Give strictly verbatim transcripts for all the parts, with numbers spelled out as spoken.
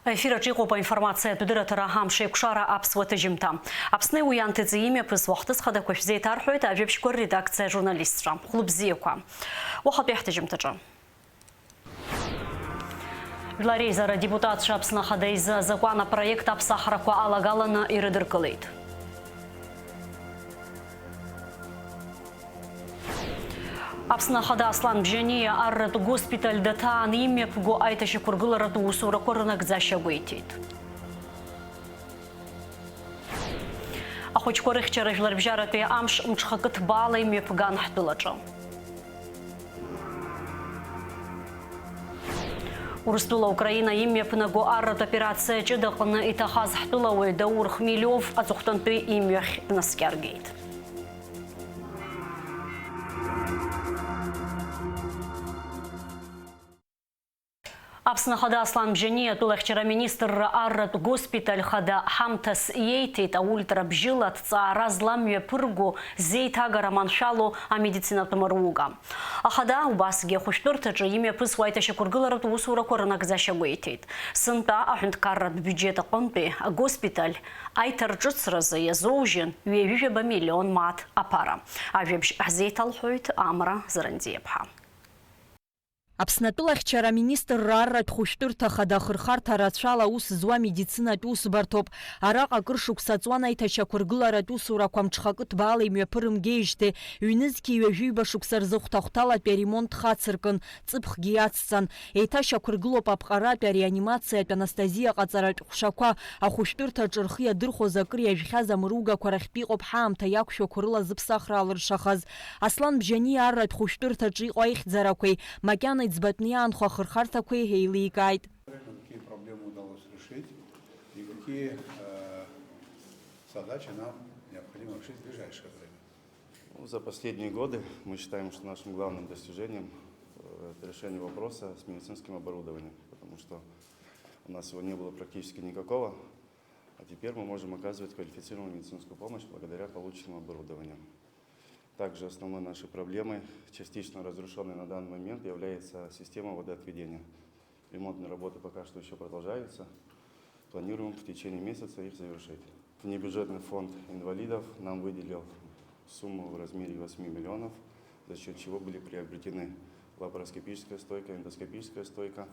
Аефир аҿы иҟоуп аинформациатә дырраҭара «Амш еиқәшара» аԥсуа ҭыжьымҭа. Аԥсни уи анҭыҵи имҩаԥысуа ахҭыс хадақәа шәзеиҭарҳәоит ажәабжьқәа рредакциа ажурналистцәа. Хәлыбзиақәа. Уахатәи ҳҭыжьымҭаҿы. Жәлар реизара адепутатцәа Аԥсны Ахада изы азакәан апроект аԥсахрақәа алагаланы ирыдыркылеит. Аԥсны Ахада Аслан Бжьаниа арратә госпиталь даҭаан имҩаԥго аиҭашьақәыргыларатә усурақәа рынагӡашьа гәеиҭеит. Ахәыҷқәа рыхьчара жәларбжьаратәи амш мҽхакы ҭбаала имҩаԥган ҳтәылаҿы. Урыстәыла Украина имҩаԥнаго арратә операциа ҷыдаҟны иҭахаз ҳтәылауаҩ Даур Хмелиов аҵыхәтәантәи имҩахь днаскьаргеит. Аԥсны Ахада Аслан Бжьаниа атәылахьчара аминистрра арратә госпиталь хада ҳамҭас иеиҭеит аультра бжьыла аҭҵаара зламҩаԥырго зеиҭагара маншәало амедицинатә мыруга. Ахада убасгьы ахәышәтәырҭаҿы имҩаԥысуа аиҭашьақәыргыларатә усурақәа рынагӡашьа гәеиҭеит. Сынтәа аҳәынҭқарратә биуџьет аҟынтәи агоспиталь аиҭарҿыцразы иазоужьын ҩажәижәаба миллион мааҭ аԥара. Ажәабжь ҳзеиҭалҳәоит Амра Зарандиаԥҳа. Аԥсны атәылахьчара аминистрра арратә хәышәтәырҭа хада ахырхарҭа рацәала аус зуа медицинатә усбарҭоуп. Араҟа акыр шықәса ҵуан аиҭашьақәыргыларатә усурақәа мҽхакы ҭбаала имҩаԥырымгеижьҭеи, ҩнызқьи ҩажәи ҩба шықәса рзы хәҭа-хәҭалатәи аремонт хацыркын, ҵыԥхгьы иацҵан. Еиҭашьақәыргылоуп аԥҟаратәи ареанимациатә анастезиа ҟаҵаратә ҟәшақәа, ахәышәтәырҭаҿы рхы иадырхәоз акыр иажәхьаз амыругақәа рахьтәиҟоуп ҳаамҭа иақәшәақәо рыла зыԥсахра алыршахаз. Аслан Бжьаниа арратә хәышәтәырҭаҿы иҟоу аихьӡарақәеи, макьана иӡбатәны иаанхо ахырхарҭақәеи еиликааит. Какие проблемы удалось решить и какие, э, задачи нам необходимо решить в ближайшее время? Ну, за последние годы мы считаем, что нашим главным достижением, э, это решение вопроса с медицинским оборудованием, потому что у нас его не было практически никакого, а теперь мы можем оказывать квалифицированную медицинскую помощь благодаря полученному оборудованию. Также основной нашей проблемой, частично разрушенной на данный момент, является система водоотведения. Ремонтные работы пока что еще продолжаются. Планируем в течение месяца их завершить. Внебюджетный фонд инвалидов нам выделил сумму в размере восьми миллионов, за счёт чего были приобретены лапароскопическая стойка, эндоскопическая стойка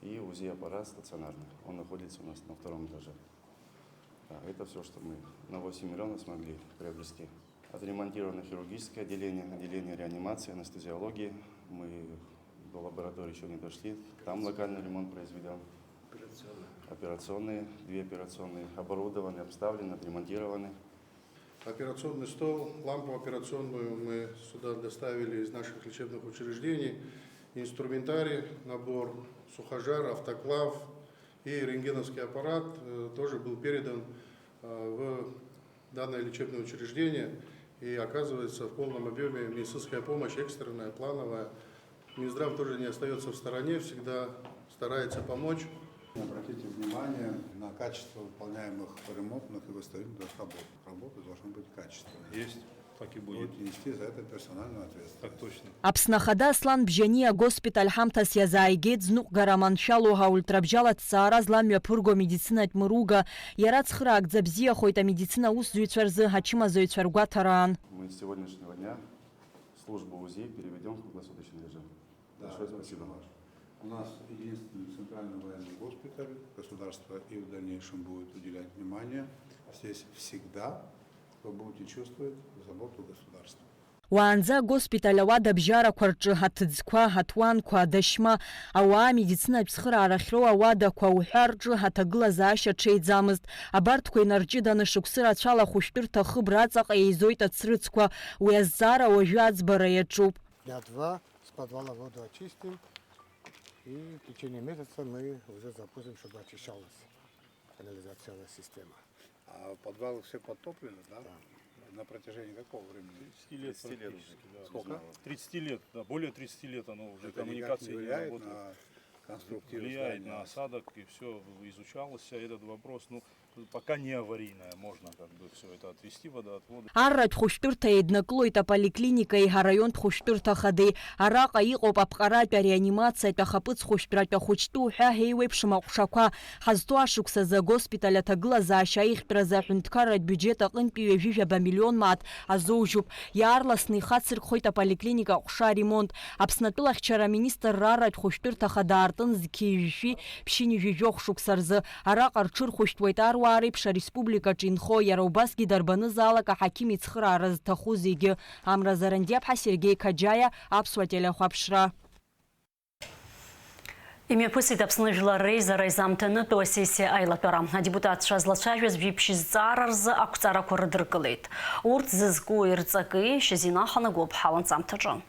и УЗИ-аппарат стационарный. Он находится у нас на втором этаже. Да, это всё, что мы на восемь миллионов смогли приобрести. Отремонтировано хирургическое отделение, отделение реанимации, анестезиологии. Мы до лаборатории ещё не дошли. Там локальный ремонт произведён. Операционные. Операционные, две операционные оборудованы, обставлены, отремонтированы. Операционный стол, лампу операционную мы сюда доставили из наших лечебных учреждений. Инструментарий, набор, сухожар, автоклав и рентгеновский аппарат, э, тоже был передан, э, в данное лечебное учреждение. И оказывается, в полном объёме медицинская помощь экстренная, плановая. Минздрав тоже не остаётся в стороне, всегда старается помочь. Обратите внимание на качество выполняемых ремонтных и восстановительных работ. Работы должны быть качественные. Есть, так и будет. Будете нести за это персональную ответственность. Так точно. Аԥсны Ахада Аслан Бжьаниа агоспиталь ҳамҭас иазааигеит зныҟәгара маншәало ҳаультрабжьала аҭҵаара зламҩаԥырго амедицинатә мыруга. Иара ацхыраагӡа бзиахоит амедицина аусзуҩцәа рзы, ачымазаҩцәа ргәаҭараан. Мы с сегодняшнего дня службу УЗИ переведём в круглосуточный режим. Да, большое спасибо. У нас единственный центральный военный госпиталь, государство и в дальнейшем будет уделять внимание. Здесь всегда вы будете чувствовать заботу государства. Уаанӡа агоспиталь ауадабжьарақәа рҿы аҭыӡқәа, аҭуанқәа, адашьма, ауаа амедицинатә цхыраара ахьроу ауадақәа уҳәа рҿы аҭагылазаашьа ҽеиӡамызт. Абарҭқәа инарҷыданы шықәсы рацәала ахәышәтәырҭа ахыбра аҵаҟа еизоит ацрыҵқәа, уи азҵаара уажәы аӡбара иаҿуп. Дня два с подвала воду очистим, и в течение месяца мы уже запустим, чтобы очищалась канализационная система. А подвалы все подтоплены, да? Да. На протяжении какого времени? Тридцати лет. Тридцати лет практически, да. Сколько? Тридцати лет, да, более тридцати лет оно уже, это никак не коммуникации не влияет работает. На Влияет на осадок, и всё изучалось, этот вопрос. Ну, пока не аварийная, можно как бы всё это отвести, водоотводы. Арратә хәышәтәырҭа еиднакылоит аполиклиникеи араионтә хәышәтәырҭа хадеи. Араҟа иҟоуп аԥҟаратә, ареанимациатә, ахаԥыц хәышәтәратә, ахәыҷтәы уҳәа еиуеиԥшым аҟәшақәа. Ҳазҭоу ашықәсазы агоспиталь аҭагылазаашьа аиӷьтәразы аҳәынҭқарратә биуџьет аҟынтәи ҩажәижәаба миллион мааҭ азоужьуп. Иаарласны ихацыркхоит аполиклиника аҟәша аремонт. Аԥсны атәылахьчара аминистрра арратә хәышәтәырҭа хада аартын зқьи жәшәи ԥшьынҩажәи жәохә шықәса рзы. Араҟа рҽырхәышәтәуеит аруаа реиԥш ареспубликаҿы инхо, иара убасгьы дарбанызаалак аҳақьым ицхыраара зҭаху зегьы. Амра Зарандиаԥҳа, Сергеи Қаџьаиа, Аԥсуа телехәаԥшра. Имҩаԥысит Аԥсны Жәлар Реизара изаамҭанытәу асессиа аилатәара. Адепутатцәа злацәажәаз жәиԥшь зҵаара рзы ақәҵарақәа рыдыркылеит. Урҭ зызку ирҵаки, Шьазина Ханагәыԥҳа ланҵамҭаҿы.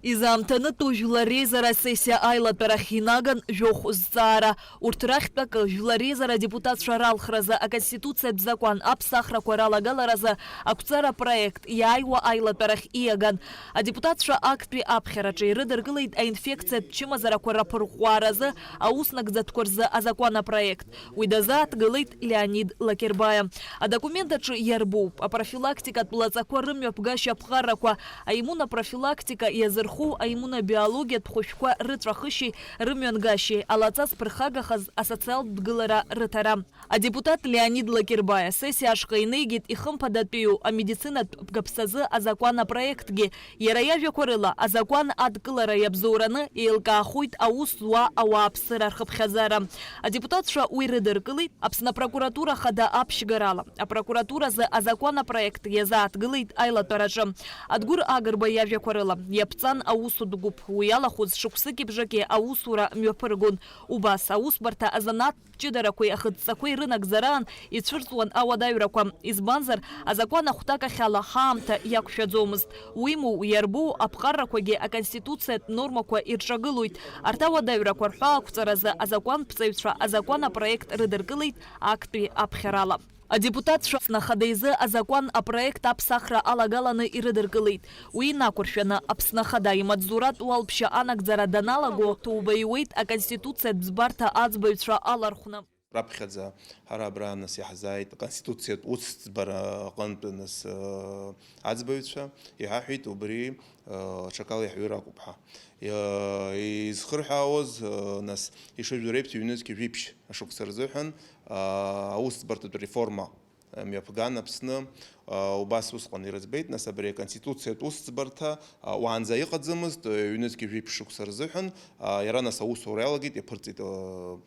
Изаамҭанытәу Жәлар Реизара асессиа аилатәарахь инаган жәохә зҵаара. Урҭ рахьтә акы, Жәлар Реизара адепутатцәа ралхразы Аконституциатә закәан аԥсахрақәа ралагаларазы ақәҵара проект иааиуа аилатәарахь иаган. Адепутатцәа актәи аԥхьараҿы ирыдыркылеит аинфекциатә чымазарақәа раԥырӷәӷәааразы аус нагӡатәқәа рзы азакәан апроект. Уи дазааҭгылеит Леонид Лакербаиа. Адокумент аҿы иарбоуп апрофилактикатә лаҵақәа рымҩаԥгашьа аԥҟарақәа, аиммунопрофилактика иазырху аиммунобиологиатә хәышәқәа рыҵәахышьеи рымҩангашьеи, алаҵа зԥырхагахаз асоциалтә дгылара рыҭара. Адепутат Леонид Лакербаиа асессиа ашҟа инеигеит ихымԥадатәиу амедицинатә бгаԥсазы азакәан апроектгьы. Иара иажәақәа рыла, азакәан адкылара иабзоураны еилкаахоит аус зуа ауааԥсыра рхыԥхьаӡара. Адепутатцәа уи рыдыркылеит Аԥсны апрокуратура хада аԥшьгарала. Апрокуратуразы азакәан апроект иазааҭгылеит аилатәараҿы. Адгәыр Агрба иажәақәа рыла, иаԥҵан аусутә гәыԥ, уи иалахәыз шықәсыки бжаки аусура мҩаԥыргон. Убас, аусбарҭа азанааҭ ҷыдарақәеи ахыдҵақәеи рынагӡараан ицәырҵуан ауадаҩрақәа, избанзар, азакәан ахәҭакахьала ҳаамҭа иақәшәаӡомызт. Уимоу, иарбоу аԥҟарақәагьы аконституциатә нормақәа ирҿагылоит. Арҭ ауадаҩрақәа рҳәаақәҵаразы азакәанԥҵаҩцәа азакәан апроект рыдыркылеит актәи аԥхьарала. Адепутатцәа Аԥсны Ахада изы азакәан апроект аԥсахра алагаланы ирыдыркылеит. Уи инақәыршәаны, Аԥсны Ахада имаҵзуратә уалԥшьа анагӡара даналаго, ҭоуба иуеит Аконституциатә ӡбарҭа аӡбаҩцәа алархәны. Раԥхьаӡа ҳара абра нас иаҳзааит Аконституциатә усӡбара аҟынтә нас, э, аӡбаҩцәа иҳаҳәеит убри, э, аҽакала иаҳҩыр акәуп ҳәа. Э, изхырҳәаауаз, э, нас ишыжәдыруа еиԥш, ҩнызқьи жәиԥшь ашықәса рзыҳәан, э, аусӡбарҭатә реформа мҩаԥган Аԥсны, а, убас усҟан ирыӡбеит, нас абри аконституциатә усӡбарҭа, а, уаанӡа иҟаӡамызт, а, ҩнызқьи жәиԥшь шықәса рзыҳәан, а, иара нас аусура иалагеит, иаԥырҵит, а,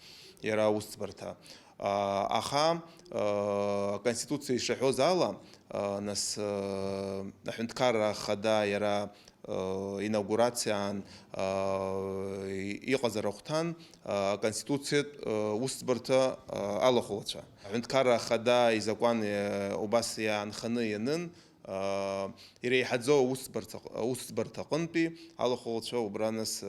иара аусӡбарҭа. А, аха, а, аконституциа ишаҳәоз ала, а, нас, а, аҳәынҭқарра ахада иара инаугурациаан, иҟазар ахәҭан, аконституциатә усӡбарҭа алахәылацәа. Аҳәынҭқарра Ахада изакәан убас иаанханы ианын, иреиҳаӡоу аусӡбарҭа, аусӡбарҭа аҟынтәи алахәылацәа убра нас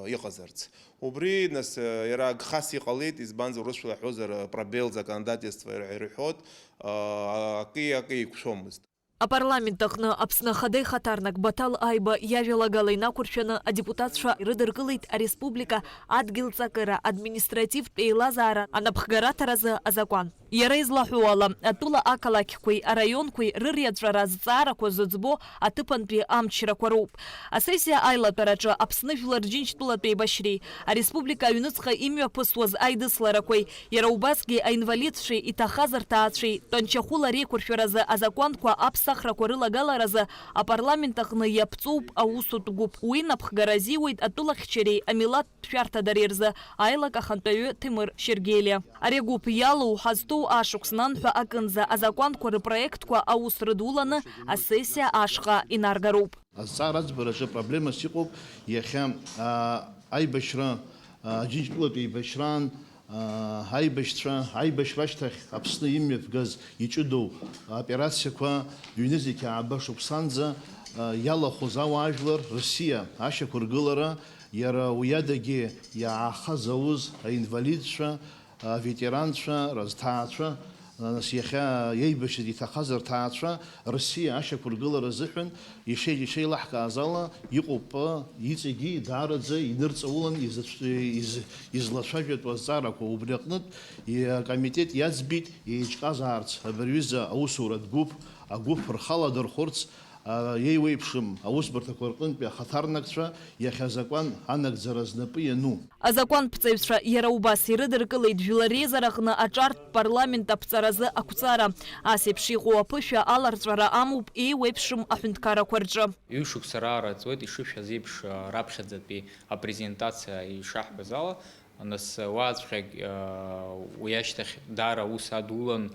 иҟазарц. Убри нас иара агхас иҟалеит, избанзар, урысшәала иаҳәозар, пробел законодательства ирҳәоит, акы, акы еиқәшәомызт. Апарламент аҟны Аԥсны Ахада ихаҭарнак Баҭал Аиба иажәалагала инақәыршәаны адепутатцәа ирыдыркылеит ареспублика адгьылҵакыра административтә еилазаара анапхгараҭаразы азакәан. Иара излаҳәо ала, атәыла ақалақьқәеи араионқәеи рыриаҵәара азҵаарақәа зыӡбо аҭыԥантәи амчрақәа роуп. Асессиа аилатәараҿы Аԥсны Жәлар Рџьынџьтәылатә еибашьреи ареспублика аҩныҵҟа имҩаԥысуаз аидысларақәеи, иара убасгьы аинвалидцәеи иҭахаз рҭаацәеи тәанчахәыла реиқәыршәаразы азакәанқәа аԥсахрақәа рылагаларазы апарламент аҟны иаԥҵоуп аусутә гәыԥ. Уи напхгара азиуеит атәылахьчареи амилаҭтә шәарҭадареи рзы аилак ахантәаҩы Ҭемыр Шьергелиа. Ари агәыԥ иалоу ҳазҭоу ашықәс нанҳәа акынӡа азакәанқәа рпроектқәа аус рыдуланы асессиа ашҟа инаргароуп. Азҵаара аӡбараҿы проблемас иҟоуп иахьа, аа, аибашьра, аа, Џьынџьтәылатә еибашьраан, аа, аибашьцәа, аибашьра ашьҭахь Аԥсны имҩаԥгаз иҷыдоу аоперациақәа ҩнызқь ааба шықәсанӡа, аа, иалахәыз ауаажәлар рсиа ашьақәыргылара, иара уи адагьы иаахазауз аинвалидцәа, аветеранцәа, разҭаацәа, Нас иахьа иеибашьыз иҭахаз рҭаацәа Россиа ашьақәыргылара азыҳәан ишеи-, ишеилаҳкааз ала иҟоуп, иҵегьы даараӡа инырҵаулан изацә-, из-, излацәажәатәу азҵаарақәа. Убри аҟнытә акомитет иаӡбеит еиҿкаазаарц абри аҩыза аусуратә гәыԥ, агәыԥ рхала дырхәырц, а, еиуеиԥшым аусбарҭақәа рҟынтәи ахаҭарнакцәа иахьа азакәан анагӡара знапы иану. Азакәанԥҵаҩцәа иара убас ирыдыркылеит жәлар реизараҟны аҿартә парламент аԥҵаразы ақәҵара. Ас еиԥш иҟоу аԥышәа аларҵәара амоуп еиуеиԥшым аҳәынҭқаррақәа рҿы. Ҩышықәса раара ҵуеит, ишышәҳәаз еиԥш, раԥхьаӡатәи апрезентациа ишаҳҳәаз ала, нас уаҵәҟьагь, уи ашьҭахь даара аус адулан,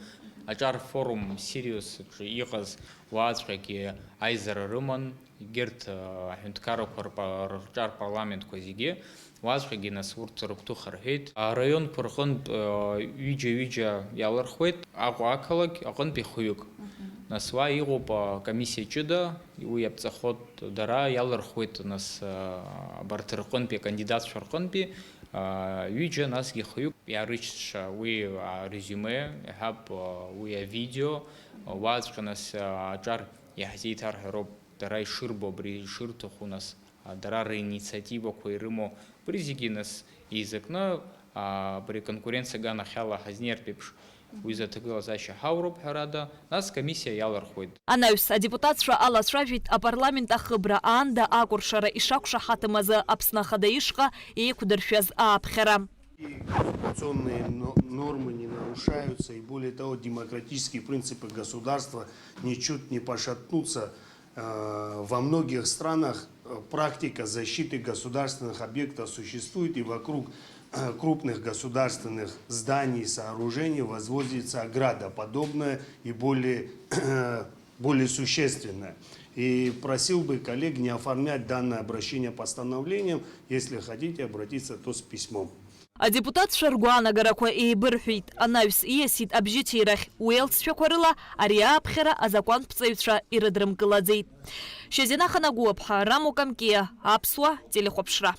аҿар форум Сириус аҿы иҟаз уаҵәҟьагьы аизара рыман, егьырҭ, аҳәынҭқаррақәа рпа-, рҿар парламентқәа зегьы, уаҵәҟьагьы, нас, урҭ рыгәҭыха рҳәеит. Араионқәа рҟынтә, ҩыџьа-ҩыџьа иалырхуеит, Аҟәа ақалақь аҟынтәи хҩык. Мгм. Нас уа иҟоуп, акомиссиа ҷыда, уи иаԥҵахоит, дара иалырхуеит, нас, абарҭ рҟынтәи, акандидатцәа рҟынтәи, ҩыџьа, насгьы хҩык иаарычча уи, арезиуме, иаҳҳәап, уи авидео, уаҵәҟьа, нас, аҿар иаҳзеиҭарҳәароуп, дара ишырбо, абри ишырҭаху, нас, а, дара рыинициативақәа ирымоу, абри зегьы, нас, еизакны, а, абри аконкуренциа аганахьала ҳазнеиртә еиԥш, уи изы аҭагылазаашьа ҳауроуп, ҳәарада, нас, комиссиа иалырхуеит. Анаҩс, адепутатцәа алацәажәеит апарламент ахыбра аанда акәыршара ишақәшаҳаҭым азы Аԥсны Ахада ишҟа еиқәдыршәаз ааԥхьара. И конституционные но-, нормы не нарушаются, и, более того, демократические принципы государства ничуть не пошатнутся. Э, во многих странах, э, практика защиты государственных объектов существует, и вокруг, э, крупных государственных зданий и сооружений возводится ограда, подобная и более, более существенная. И просил бы коллег не оформлять данное обращение постановлением, если хотите обратиться, то с письмом. Адепутатцәа ргәаанагарақәа еибырҳәеит, анаҩс ииасит абжьыҭирахь, уи алҵшәақәа рыла ари ааԥхьара азакәанԥҵаҩцәа ирыдрымкылаӡеит. Шьазина Ханагәыаԥҳа, Рамо Камкиа, Аԥсуа телехәаԥшра.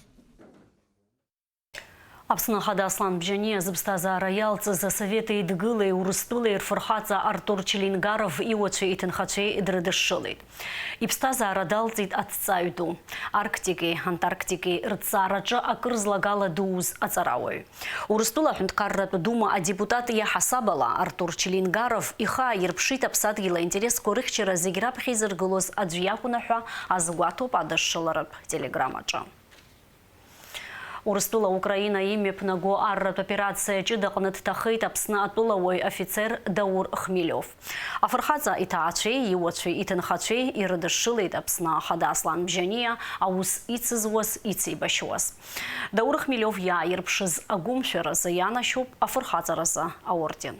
Аԥсны Ахада Аслан Бжьаниа зыԥсҭазаара иалҵыз Асовет Еидгылеи Урыстәылеи рфырхаҵа Артур Челингаров иуацәеи иҭынхацәеи дрыдышшылеит. Иԥсҭазаара далҵит аҭҵааҩ ду. Арктики, Антарктики рыҭҵаараҿы акыр злагала дууз аҵарауаҩ. Урыстәыла аҳәынҭқарратә дума адепутат иаҳасаб ала Артур Челингаров ихы ааирԥшит аԥсадгьыл аинтересқәа рыхьчара зегь раԥхьа изыргылоз аӡә иакәны ҳәа азгәаҭоуп адышшыларатә телеграммаҿы. Урыстәыла Украина имҩаԥнаго арратә операциа ҷыдаҟны дҭахеит Аԥсны атәылауаҩ афицер Даур Хмелиов. Афырхаҵа иҭаацәеи, иуацәеи, иҭынхацәеи ирыдышшылеит Аԥсны Ахада Аслан Бжьаниа аус ицызуаз, ицеибашьуаз. Даур Хмелиов иааирԥшыз агәымшәаразы ианашьоуп афырхаҵаразы аорден.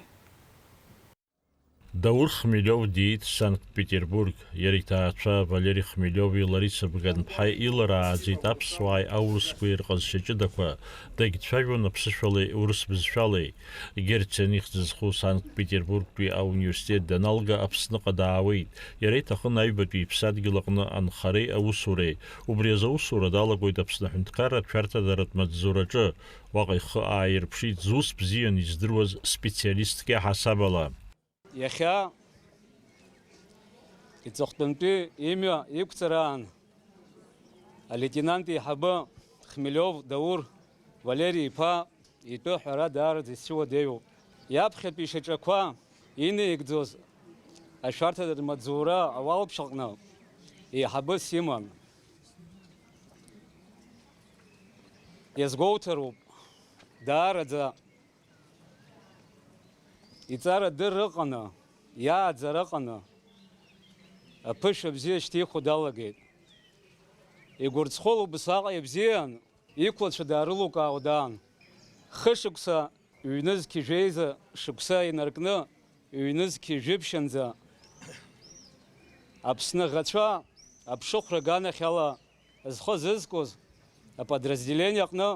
Даур Хмелиов диит Санкт-Петербург. Иара иҭаацәа Валери Хмелиови Лариса Бганԥҳаи иларааӡеит аԥсуааи аурысқәеи рҟазшьа ҷыдақәа, дагьцәажәон аԥсышәалеи урыс бызшәалеи. Герцен ихьӡ зху Санкт-Петербургтәи ауниверситет даналга, Аԥсныҟа даауеит. Иара иҭахын аҩбатәи иԥсадгьыл аҟны анхареи аусуреи. Убри азы аусура далагоит Аԥсны аҳәынҭқарра аҭшәарҭадаратә маҵзураҿы. Уаҟа ихы ааирԥшит зус бзиан издыруаз специалистк иаҳасаб ала. Иахьа иҵыхәтәантәи имҩа иқәҵараан алеитенант еиҳабы Хмелиов Даур Валери-иԥа итәы ҳәара даараӡа исцәыуадаҩуп. Иаԥхьатәи ишьаҿақәа инеигӡоз ашәарҭадаратә маҵзура ауалԥшьаҟны еиҳабыс иман. Иазгәоуҭароуп, даараӡа иҵара дырра ыҟаны, иааӡара ыҟаны, аԥышәа бзиа шьҭихуа далагеит. Игәырҵхәыла убасҟак ибзиан, иқәлацәа даарылукаауа даан. Хышықәса, ҩнызқь жәеиза шықәса инаркны, ҩнызқь жәиԥшьанӡа Аԥсны аӷацәа аԥшыхәра аганахьала зхы зызкуаз аподразделение аҟны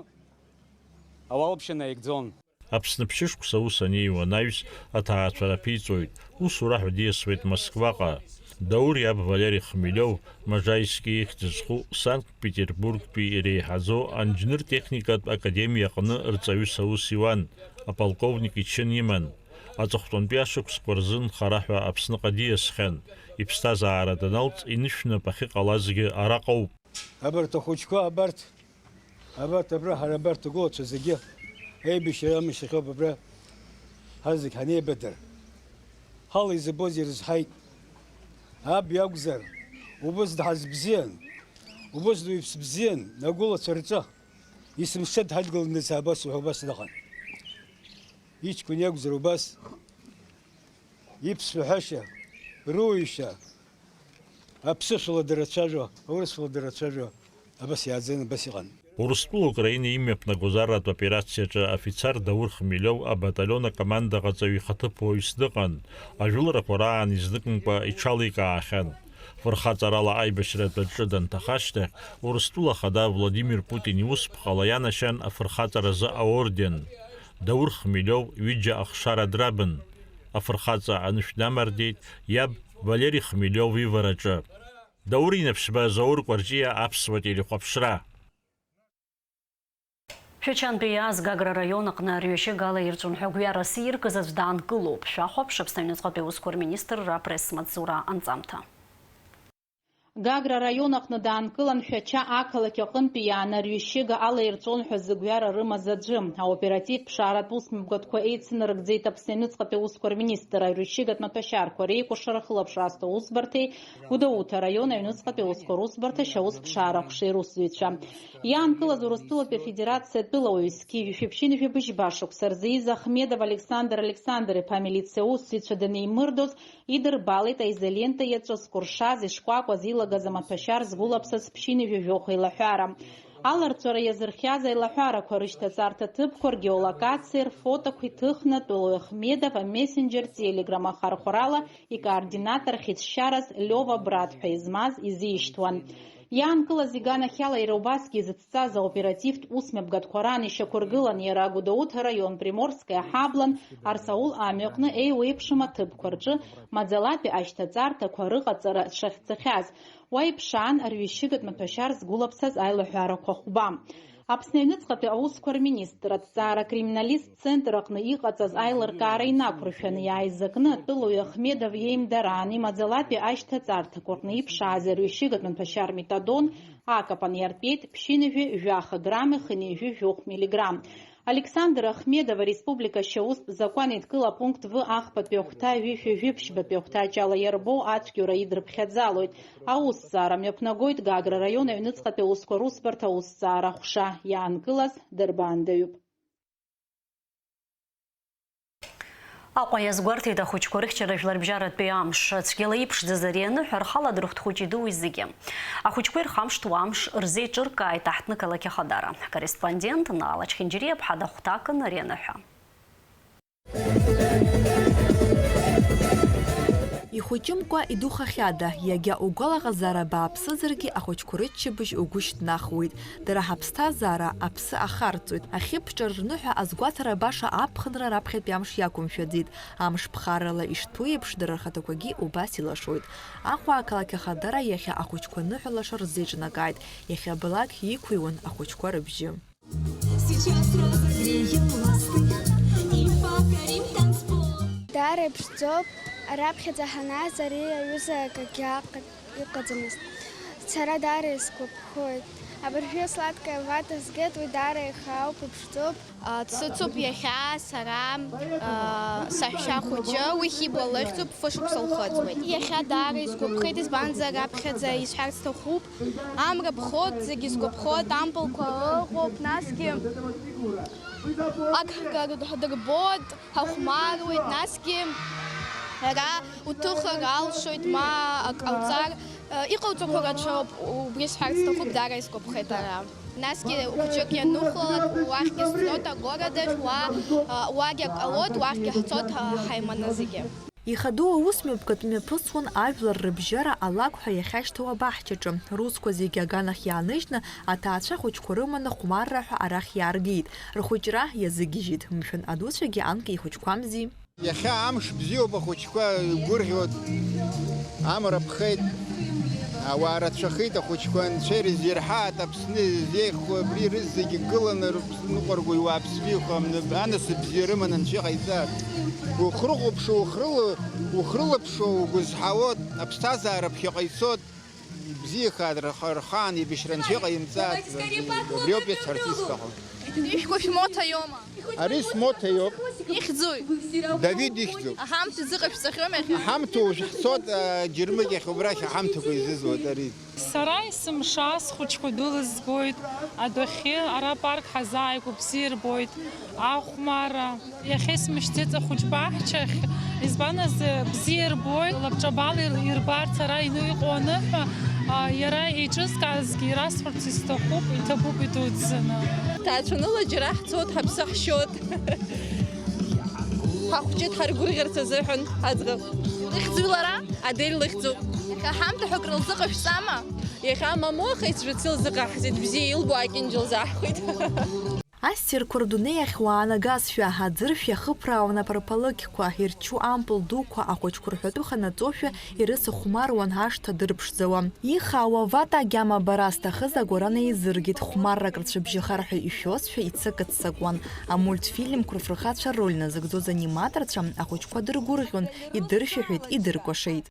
ауалԥшьа наигӡон. Аԥсны ԥшьышықәса аус анеиуа анаҩс, аҭаацәара аԥиҵоит, усура ҳәа диасуеит Москваҟа. Даур иаб Валери Хмелиов, Можайски ихьӡ зху, Санкт-Петербургтәи иреиҳаӡоу анџьныр-техникатә академиа аҟны рҵаҩыс аус иуан, аполковник ичын иман. Аҵыхәтәантәи ашықәсқәа рзын хара ҳәа Аԥсныҟа диасхьан. Иԥсҭазаара даналҵ, инышәнап ахьыҟалазгьы араҟоуп. Абарҭ ахәыҷқәа, абарҭ, абарҭ абра ҳара абарҭ агәылацәа зегьы аибашьра амышьҭахьоуп абра ҳазегь ҳанеибадыр. Ҳала изыбоз ирызҳаит. Аб иакәзар, убыс дҳазбзиан, убыс дуаҩԥс бзиан, агәылацәа рҿы. Есымша дҳадгыланы абас иҳәо убас дыҟан. Иҷкәын иакәзар убас, иԥсуа ҳәашьа, руаҩшьа, аԥсышәала дырацәажәо, аурысшәала дырацәажәо, абас иааӡаны, абас иҟан. Урыстәыла Украина имҩаԥнагоз арратә операциаҿы афицар Даур Хмелиов абаталион акомандаҟаҵаҩ ихаҭыԥуаҩс дыҟан, ажәыларақәа раан изныкымкәа иҽаликаахьан. Фырхаҵарала аибашьратә аҿы данҭаха ашьҭахь, Урыстәыла Ахада Владимир Путин иусԥҟала ианашьан афырхаҵаразы аорден. Даур Хмелиов ҩыџьа ахшара драбын. Афырхаҵа анышә дамардеит иаб Валери Хмелиов ивараҿы. Даур инаԥшьба Заур Кәарҷиа, Аԥсуа телехәаԥшра. Шәачантәи иааз Гагра араион аҟны арҩашьыга алаирҵәон ҳәа гәҩарас иркыз аӡә даанкылоуп. Шәахәаԥш, Аԥсны аҩныҵҟатәи аусқәа рминистрра апресс-маҵзура анҵамҭа. Гагра араион аҟны даанкылан Шәача ақалақь аҟынтәи иааны арҩашьыга алаирҵәон ҳәа зыгәҩара рымаз аӡәы. Аоператив ԥшааратә усмҩаԥгатәқәа еицынарыгӡеит Аԥсны аҩныҵҟатәи аусқәа рминистр, арҩашьыгатә маҭәашьарқәа реикәыршара ахылаԥшра азҭо усбарҭеи Гәдоуҭа араион аҩныҵҟатәи аусқәа русбарҭа ашьаус ԥшаара аҟәшеи русзуҩцәа. Иаанкылаз Урыстәылатәи Афедерациа атәылауаҩ зқьи жәшәи ԥшьынҩажәи быжьба шықәса рзы ииз Ахмедов Александр Александр-иԥа амилициа аусзуҩцәа данеимырдоз, идырбалеит аизолента иаҵәа зкәыршаз, ишкәакәаз илагаз амаҭәашьар згәылаԥсаз ԥшьынҩажәи жәохә еилаҳәара. Аларҵәара иазырхиаз аилаҳәарақәа рышьҭаҵарҭа ҭыԥқәа ргеолокациеи рфотоқәеи ҭыхны, атәылауаҩ Ахмедов амессенџьер Telegram ахархәарала икоординатор хьыӡшьараз Лиова Брат ҳәа измаз изишьҭуан. Иаанкылаз иганахьала иара убасгьы изыцҵаз аоперативтә усмҩаԥгатәқәа раан ишьақәыргылан иара Гәдоуҭа араион Приморское ҳаблан Арсаул амҩаҟны еиуеиԥшым аҭыԥқәа рҿы маӡалатәи ашьҭаҵарҭақәа рыҟаҵара дшахьӡахьаз. Уа иԥшаан арҩашьыгатә маҭәашьар згәылаԥсаз аилаҳәарақәа хәба. Аԥсны аҩныҵҟатәи аусқәа рминистр аҭҵаара акриминалисттә центр аҟны иҟаҵаз аилыркаара инақәыршәаны иааизакны, атәылауаҩ Ахмедов иеимдараан имаӡалатәи ашьҭаҵарҭақәа рҟны иԥшааз арҩашьыгатә маҭәашьар метадон акапан иартәеит ԥшьынҩажәи жәаха грамми хынҩажәи жәохә миллиграмм. Александр Ахмедов ареспублика ашьаустә закәан еидкыла апункт В ахԥатәи ахәҭа ҩышәи жәиԥшьбатәи ахәҭаҷ ала иарбоу ацәгьоура идырԥхьаӡалоит. Аусҭҵаара мҩаԥнагоит Гагра араион аҩныҵҟатәи аусқәа русбарҭа аусҭҵаара аҟәша, иаанкылаз дырбаандаҩуп. Аҟәа иазгәарҭеит ахәыҷқәа рыхьчара жәларбжьаратәи амш. Цәгьала иԥшӡаз ари аныҳәа рхала дрыхәҭхәыҷит уи зегьы. Ахәыҷқәа ирхамышҭуа амш рзеиҿыркааит аҳҭнықалақь Ахадара. Ҳкорреспондент Наала Чхинџьириаԥҳа дахәҭакын ари аныҳәа. Ихәыҷымкәа идухахьада, иагьа угәалаҟазаара бааԥсызаргьы, ахәыҷқәа рыччабжь угәы шьҭнахуеит. Дара ҳаԥсҭазаара аԥсы ахарҵоит. Ахьыԥҿар рныҳәа азгәаҭара баша аԥхынра раԥхьатәи амш иақәымшәаӡеит. Амш ԥхаррала ишҭәу еиԥш, дара рхаҭақәагьы убас илашоит. Аҟәа ақалақь Ахадара иахьа ахәыҷқәа ныҳәа лаша рзеиҿнакааит. Иахьабалак иқәыҩуан ахәыҷқәа рыбжьы. Сейчас разогреем ласты и покорим танцпол. Даара иԥшӡоуп, раԥхьаӡа ҳанааз ари аҩыза акгьы аҟ-, иҟаӡамызт. Сара даара исгәаԥхоит. Абыржәы сладкая вата згеит, уи даара ихаауп, иԥшӡоуп. А, дсыцуп иахьа сара, а, саҳәшьа хәыҷы, уи Хьыбла лыхьӡуп, фышықәса лхыҵуеит. Иахьа даара исгәаԥхеит, избанзар, раԥхьаӡа исҳәарц сҭахуп, амра ԥхоит, зегьы згәаԥхоит, ампылқәа ыҟоуп, насгьы акгьы ҳдырбоит, ҳахәмаруеит, насгьы ара уҭыхыр алшоит, ма ак ҟауҵар, а, иҟауҵақәо рацәоуп, убри сҳәарц сҭахуп, даара исгәаԥхеит ара. Насгьы хәыҷык ианухәлалак, уахьгьы сцоит, агород ахь, уа, а, уагьы ак ҟалоит, уахьгьы ҳцоит, ҳа-, ҳаиманы зегьы. Ихадоу аус мҩаԥгатә мҩаԥысуан ажәлар рыбжьара алакә ҳәа иахьашьҭоу абаҳчаҿы. Русқәа зегьы аганахь иааныжьны, аҭаацәа ахәыҷқәа рыманы хәмарра ҳәа арахь иааргеит. Рхәыҷра иазыгьежьит. Мшәан, адуцәагьы анкьа ихәыҷқәамзи? Иахьа амш бзиоуп, ахәыҷқәа гәырӷьоит, амра ԥхеит. Ауаа рацәахеит, ахәыҷқәа, Анцәа ирзирҳааит, Аԥсны зеиӷьхо абри рызегьы гыланы Рыԥсныҟәарго иуааԥсыра иҟам, анасыԥ бзиа рыманы Анцәа иҟаиҵааит. Ухрыхәаԥшуа, ухрыла-, ухрылаԥшуа, угәызҳауа, аԥсҭазаара ԥхьаҟа ицоит, ибзиахааит, рхы-, рхаан еибашьра Анцәа иҟаимҵааит, абриоуп исҳәарц исҭаху. Ишәҟәы шәмоҭа иоума? Ари смоҭа иоуп. Ихьӡуи? Давид ихьӡуп. Аҳамҭа изыҟашәҵахьоума иахьа? Аҳамҭа уажә ҳцоит, а, Џьармыкьахь, убрахь аҳамҭақәа изызуеит ари. Сара есымша схәыҷқәа дәылызгоит, адәахьы ара апарк ҳазааигәоуп, бзиа ирбоит, ахәмарра. Иахьа исмышьҭӡеит ахәыҷқәа аҳчахь, избан азы бзиа ирбоит, лабҿабала ир-, ирбарц ара иҩны иҟоу аныҳәа, а, иара еиҿызкаазгьы ирасҳәарц исҭахуп, иҭабуп идуӡӡаны. Ҭаацәаныла џьара ҳцоит, ҳаԥсы ҳшьоит. Ҳахәҷы дҳаргәырӷьарц азыҳәан аӡӷаб. Ихьӡуи лара? Адель лыхьӡуп. Иахьа ҳамҭа ҳәа акрылзыҟашәҵама? Иахьа мамоу ахеицәа цәа лзыҟаҳҵеит, бзиа илбо акьанџьа лзаҳхәеит. Ассирқәа рдунеи ахь уаанагазшәа, аӡыршә иахыԥраауан апарпалықьқәа, ирчу ампыл дуқәа, ахәыҷқәа рҳәатәы ханаҵошәа ирыцыхәмаруан ашҭа дырԥшӡауа. Ихаауа Вата агьама бара зҭахыз агәаран еизыргеит, хәмаррак рцәыбжьахар ҳәа ишәозшәа иццакы-ццакуан. Амультфильмқәа рфырхацәа рроль назыгӡоз аниматорцәа ахәыҷқәа дыргәырӷьон, идыршәаҳәеит, идыркәашеит.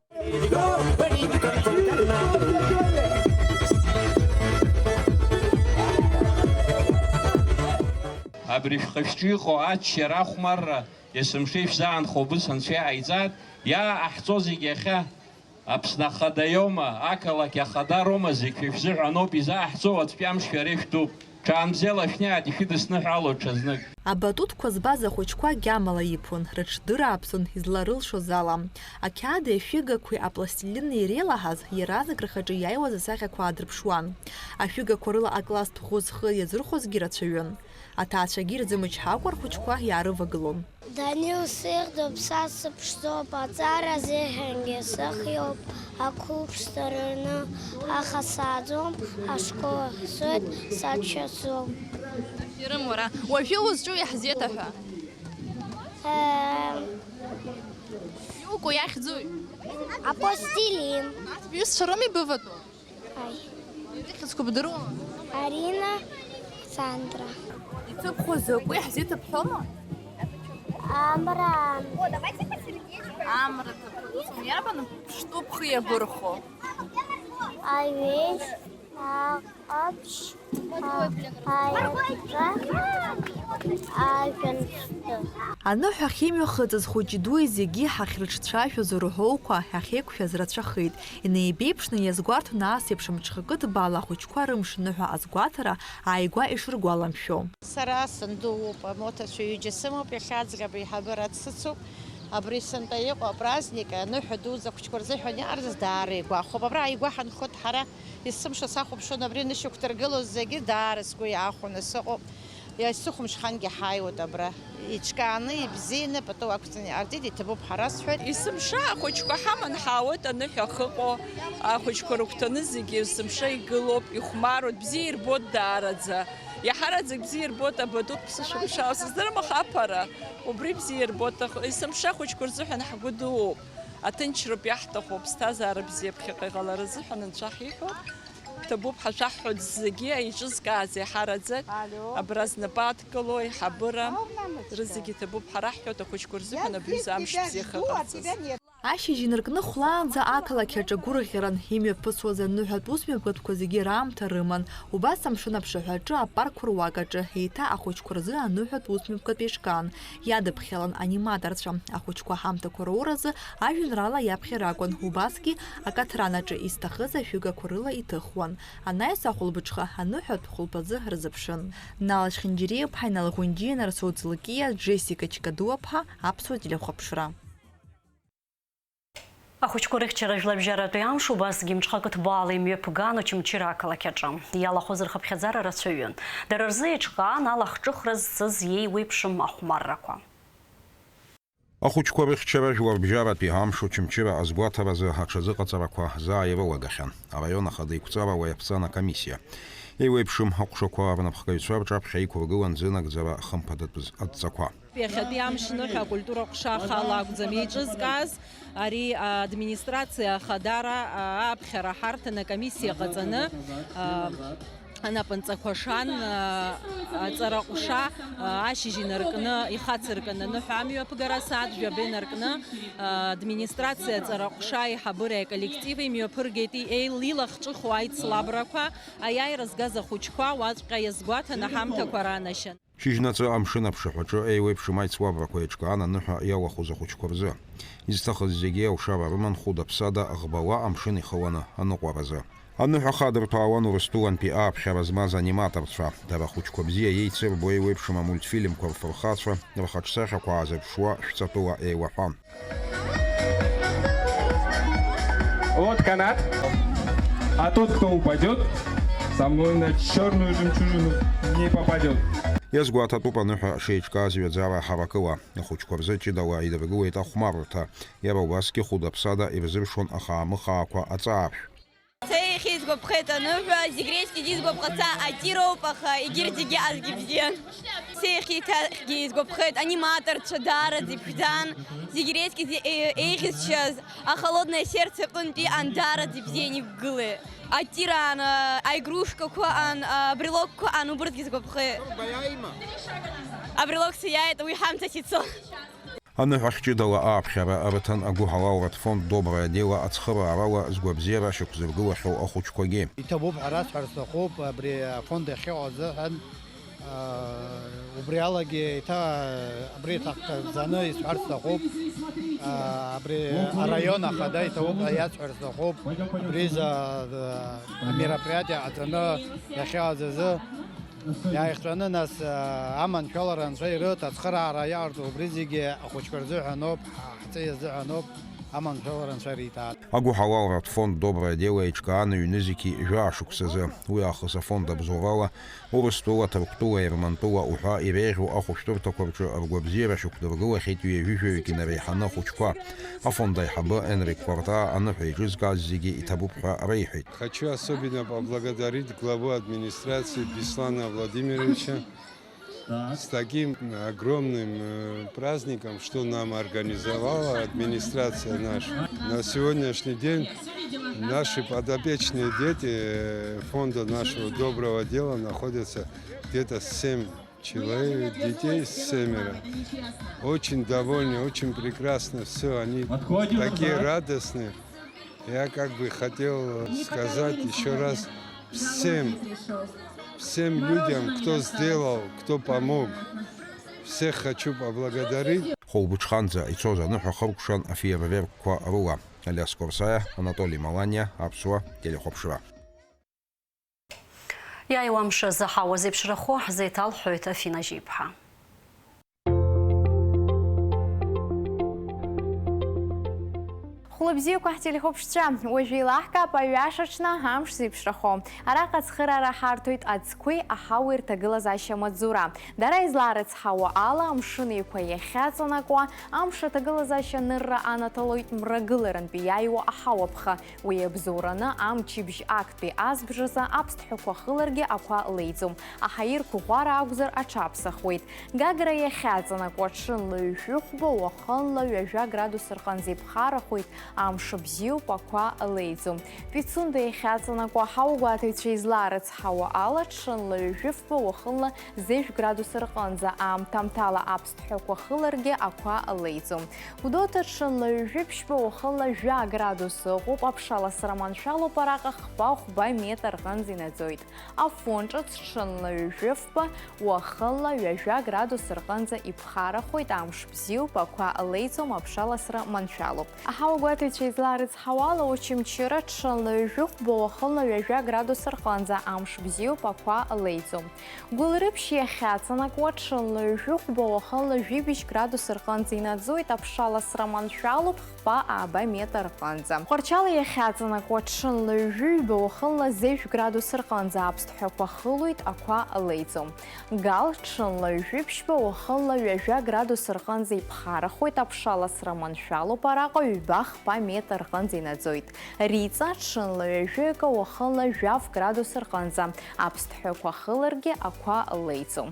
Абри шәхы-шәҿы иҟоу аччара ахәмарра есымша ишәзаанхо убыс Анцәа иҟаиҵааит, иааҟаҳҵо зегь иахьа Аԥсны ахада иоума, ақалақь ахада роума, зегь шәа шәзыҳәаноуп изааҳҵо, уаҵәтәи амш шәара ишәтәуп. Ҽаанбзиала шәнеиааит, ишәыдысныҳәалоит ҽазнык. Абатутқәа збаз ахәыҷқәа гьамала иԥон, рыҽдырааԥсон изларылшоз ала. Ақьаади ашәыгақәеи апластилини иреилаҳаз иаразнак рхаҿы иааиуаз асахьақәа аадырԥшуан. Ашәыгақәа рыла акласстә ӷәы зхы иазырхәозгьы рацәаҩын. Аҭаацәагьы ирзымычҳакәа рхәыҷқәа иаарывагылон. Данил сеиӷьуп, са сыԥшӡоуп, аҵара азыҳәангьы сыхиоуп, ақәыԥш сҭараны, аха сааӡом, ашкол ахь сцоит, сацәшьаӡом. Ирымоу ара, уажәы узҿу иаҳзеиҭаҳәа. Эм. Иуку иахьӡуи? Апостилин. Бҩызцәа роума ибыватәоу? Ааи. Ирыхьӡқәа бдыруама? Арина, Сандра. Иҭыԥхо закәу иаҳзеиҭабҳәома? Амра. Амра ҭыԥ. Иарбан ԥштәуп хы иабырхәо? Аҩежь, аҟаԥшь, а-, аиаҵәа, ажәҩан ԥштәы. Аныҳәа ахьымҩахыҵыз хәыҷи дуи зегьы ҳахьрыҿцәажәоз рҳәоуқәа ахьеиқәшәаз рацәахеит. Инеибеиԥшны иазгәарҭон ас еиԥш мҽхакы ҭбаала ахәыҷқәа рымш ныҳәа азгәаҭара ааигәа ишыргәаламшәо. Сара санду уоуп, амоҭацәа ҩыџьа сымоуп, иахьа аӡӷаб еиҳабыра дсыцуп. Абри сынтәа иҟоу апраздник, аныҳәа дуӡӡа ахәыҷқәа рзыҳәан иаартыз даара игәахәуп. Абра ааигәа ҳанхоит ҳара, есымша сахәаԥшуан абри анышьақәдыргылоз зегьы, даара сгәы иаахәаны сыҟоуп. Иа-, сыхәмшхангьы ҳааиуеит абра. Иҿкааны, ибзианы, пату ақәҵаны иҟарҵеит, иҭабуп ҳара сҳәоит. Есымша ахәыҷқәа ҳаман ҳаауеит аныҳәа ахыҟоу, ахәыҷқәа рыгәҭаны зегьы есымша игылоуп, ихәмаруеит, бзиа ирбоит даараӡа. Иаҳараӡак бзиа ирбоит абатутә ԥсышәымшала, сыздырам аха аԥара, убри бзиа ирбоит, аха есымша ахәыҷқәа рзыҳәан ҳгәы дууп. Аҭынчроуп иаҳҭаху, аԥсҭазаара бзиа ԥхьаҟа иҟалара азыҳәан Анцәа ҳиҳәоит. Ҭабуп ҳәа шәаҳҳәоит зегьы, еиҿызкааз еиҳараӡак. Алло. Абра знапы адкыло аиҳабыра. Ау, мамочка. Рызегьы ҭабуп ҳәа раҳҳәоит, ахәыҷқәа рзыҳәан абри азы амш бзиа хыҟарҵаз. Ашьыжь инаркны хәлаанӡа ақалақь аҿы гәырӷьаран имҩаԥысуаз аныҳәатә усмҩаԥгатәқәа зегьы раамҭа рыман. Убас амшын аԥшаҳәаҿы, апаркқәа руак аҿы, еиҭа ахәыҷқәа рзы аныҳәатә усмҩаԥгатә еишкаан. Иадыԥхьалан аниматорцәа. Ахәыҷқәа ҳамҭақәа роуразы ажәеинраала иаԥхьар акәын, убасгьы акаҭран аҿы изҭахыз ашәыгақәа рыла иҭыхуан. Анаҩс ахәылбыҽха аныҳәатә хәылԥазы рзыԥшын. Нала Чхинџьириаԥҳа, Инал Ӷәынџьиа, Нарсоу Ӡлыкиа, Џесика Чкадуаԥҳа, Аԥсуа телехәаԥшра. Ахәыҷқәа рыхьчара жәлабжьаратәи амш убасгьы мҽхакы ҭбаала имҩаԥган Очамчыра ақалақь аҿы. Иалахәыз рхыԥхьаӡара рацәаҩын. Дара рзы еиҿкаан алахҿыхра зцыз иеиуеиԥшым ахәмаррақәа. Ахәыҷқәа рыхьчара жәларбжьаратәи амш Очамчыра азгәаҭаразы аҽазыҟаҵарақәа заа ирылагахьан араион ахада еиқәҵара уаҩаԥҵан акомиссиа. Еиуеиԥшым аҟәшақәа рнапхгаҩцәа рҿаԥхьа иқәыргылан зынагӡара хымԥадатәыз адҵақәа. Иахьатәи амшныҳәа акультура ҟәша ахала акәӡам еиҿызкааз, ари администрациа ахадара, а, аԥхьара ҳарҭан акомиссиа ҟаҵаны, а, анапынҵақәа шан, а, аҵара ҟәша, а, ашьыжь инаркны, ихацыркын аныҳәа амҩаԥгара асааҭ жәаба инаркны, а, администрациа аҵара ҟәша аиҳабыреи аколлективи имҩаԥыргеит и-, еил-, илахҿыху аицлабрақәа, аиааира згаз ахәыҷқәа уаҵәҟьа иазгәаҭаны ҳамҭақәа ранашьан. Шьыжьнаҵы амшын аԥшаҳәаҿы еиуеиԥшым аицлабрақәа еиҿкаан аныҳәа иалахәыз ахәыҷқәа рзы. Изҭахыз зегьы алшара рыман хәыда-ԥсада ӷбала амшын ихыланы аныҟәаразы. Аныҳәа хадырҭәаауан Урыстәылантәи ааԥхьара змаз аниматорцәа. Дара ахәыҷқәа бзиа еицырбо еиуеиԥшым амультфильмқәа рфырхацәа, рхаҿсахьақәа аазырԥшуа шәҵатәыла еилаҳәан. Вот канат. А тот, кто упадет, со мной на черную жемчужину не попадет. Иазгәаҭатәуп аныҳәа шеиҿкааз ҩаӡара ҳаракыла. Ахәыҷқәа рзы ҷыдала идыргылеит ахәмаррҭа. Иара убасгьы хәыда-ԥсада ирзыршон ахаамыхаақәа аҵааршә. Сеихьеит, сгәаԥхеит аныҳәа, зегь реиԥш егьи сгәаԥхаца атироуп, аха егьырҭ зегьы азгьы бзиан. Сеихьеит, еиҭахгьы сгәаԥхеит, аниматорцәа даараӡа иԥшӡан, зегь реиԥш зе-, е-, еиӷьызшьаз, а холодное сердце аҟынтәи ан даараӡа ибзиан иқәгылеит. Атираан, а, аигрушкақәа ан, а, абрелокқәа ан, убырҭгьы сгәаԥхеит. Абрелок сиааит, уи ҳамҭас ицон. Аныҳәахь ҷыдала ааԥхьара рыҭан агәыҳалалратә фонд Доброе дело ацхыраарала згәабзиара шьақәзыргылахьоу ахәыҷқәагьы. Иҭабуп ҳәа расҳәар сҭахуп, абри афонд иахьыҟоу азыҳәан, аа, убри алагьы еиҭа абри иҭахгаӡаны исҳәар сҭахуп, аа, абри араион ахада иҭабуп ҳәа иасҳәар сҭахуп, абри за-, за-, амероприатиа ҟаҵаны иахьыҟаз азы. Иааихҵәаны, нас, аманшәалара анцәа ирыҭ, ацхыраара иаҟарҵо убри зегьы ахәыҷқәа рзыҳәаноуп, ҳа-, ҳҵеи азыҳәаноуп, аманшәалара анцәа ириҭааит. Агәыҳалалратә фонд Доброе дело еиҿкаан ҩнызқьи жәаа шықәсазы. Уи аахыс афонд абзоурала Урыстәыла, Ҭырқәтәыла, Ермантәыла уҳәа иреиӷьу ахәышәтәырҭақәа рҿы ргәабзиара шьақәдыргылахьеит ҩажәи жәаҩык инареиҳаны ахәыҷқәа. Афонд аиҳабы Енрик Кәарта аныҳәа еиҿызкааз зегьы иҭабуп ҳәа реиҳәеит. Хочу особенно поблагодарить главу администрации Беслана Владимировича с таким огромным, э, праздником, что нам организовала администрация наша. На сегодняшний день наши подопечные дети, э, фонда нашего «Доброго дела» находятся где-то семь человек, детей семеро. Очень довольны, очень прекрасно все, они такие радостные. Я как бы хотел сказать еще раз всем, всем людям, кто сделал, кто помог. Всех хочу поблагодарить. Хәылбыҽханӡа ицоз аныҳәа хыркәшан афейерверкқәа рыла. Алиас Корсаиа, Анатоли Маланиа, Аԥсуа телехәаԥшра. Иааиуа амш азы ҳауа зеиԥшрахо ҳзеиҭалҳәоит Афина Жьиԥҳа. Хәлыбзиақәа ҳтелехәаԥшцәа, уажә еилаҳкаап аҩаша аҽны амш зеиԥшрахо. Араҟа ацхыраара ҳарҭоит аӡқәеи аҳауеи рҭагылазаашьа амаҵзура. Дара излаарыцҳауа ала, Амшын Еиқәа иахьаҵанакуа, амш аҭагылазаашьа анырра анаҭалоит мрагыларантәи иааиуа аҳауа ԥха. Уи иабзоураны амчыбжь актәи азбжазы аԥсҭҳәақәа хыларгьы ақәа леиӡом, аҳаирқәа ӷәӷәара акәзар аҽаԥсахуеит. Гагра иахьаҵанакуа ҽынла ҩажәи хәба, уахынла ҩажәа градус рҟынӡа иԥхарахоит, амш бзиоуп, ақәа леиӡом. Пицунда иахьаҵанакуа ҳаугәаҭаҩцәа излаарыцҳауа ала, ҽынла ҩажәи фба, уахынла зежә градус рҟынӡа аамҭамҭала аԥсҭҳәақәа хыларгьы ақәа леиӡом. Гәдоуҭа ҽынла ҩажәи ԥшьба, уахынла жәа градус ыҟоуп, аԥшаласра маншәалоуп, араҟа хԥа-хәба метр рҟынӡа инаӡоит. Афон ҿыц ҽынла ҩажәи фба, уахынла ҩажәа градус рҟынӡа иԥхарахоит, амш бзиоуп, ақәа леиӡом, аԥшаласра маншәалоуп. Аҳауагәаҭаҩцәа излаарыцҳауа ала, Очамчыра ҽынла ҩажәи хәба, уахынла ҩажәа градус рҟынӡа амш бзиоуп, ақәа леиӡом. Гәылрыԥшь иахьаҵанакуа ҽынла ҩажәи хәба, уахынла жәибжь градус рҟынӡа инаӡоит, аԥшаласра маншәалоуп, хԥа-ааба метр рҟынӡа. Тҟәарчал иахьаҵанакуа ҽынла ҩажәи ҩба, уахынла зежә градус рҟынӡа аԥсҭҳәақәа хылоит, ақәа леиӡом. Гал ҽынла ҩажәи ԥшьба, уахынла ҩажәа градус рҟынӡа иԥхарахоит, аԥшаласра маншәалоуп, араҟа ҩба-хԥа метр рҟынӡа инаӡоит. Риҵа ҽынла ҩажәи акы, уахынла жәаф градус рҟынӡа, аԥсҭҳәақәа хыларгьы ақәа леиӡом.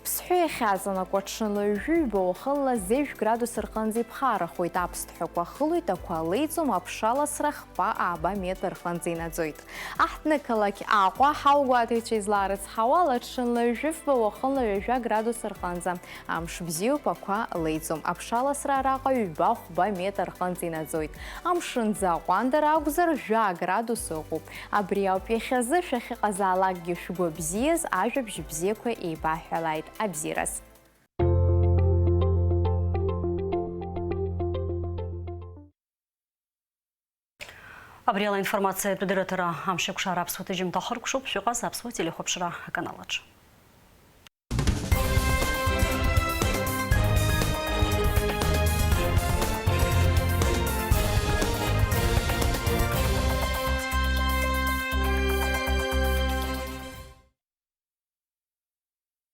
Ԥсҳәы иахьаҵанакуа ҽынла ҩажәи ҩба, уахынла зежә градус рҟынӡа иԥхарахоит, аԥсҭҳәақәа хылоит, ақәа леиӡом, аԥшаласра хԥа ааба метр рҟынӡа инаӡоит. Аҳҭнықалақь Аҟәа ҳаугәаҭаҩцәа излаарыцҳауала, ҽынла ҩажәи фба, уахынла ҩажәа градус рҟынӡа амш бзиоуп, ақәа леиӡом. Аԥшаласра араҟа ҩба-хәба метр рҟынӡа инаӡоит. Амшын ӡы аҟәандара акәзар, жәа градус ыҟоуп. Абри ауп иахьазы шәахьыҟазаалакгьы шәгәы бзиаз, ажәабжь бзиақәа еибаҳҳәалааит. Абзиараз. Абри ала аинформациатә дырраҭара амшеикәшара аԥсуа ҭыжьымҭа ахыркәшоуп, шәыҟаз аԥсуа телехәаԥшра аканалаҿ.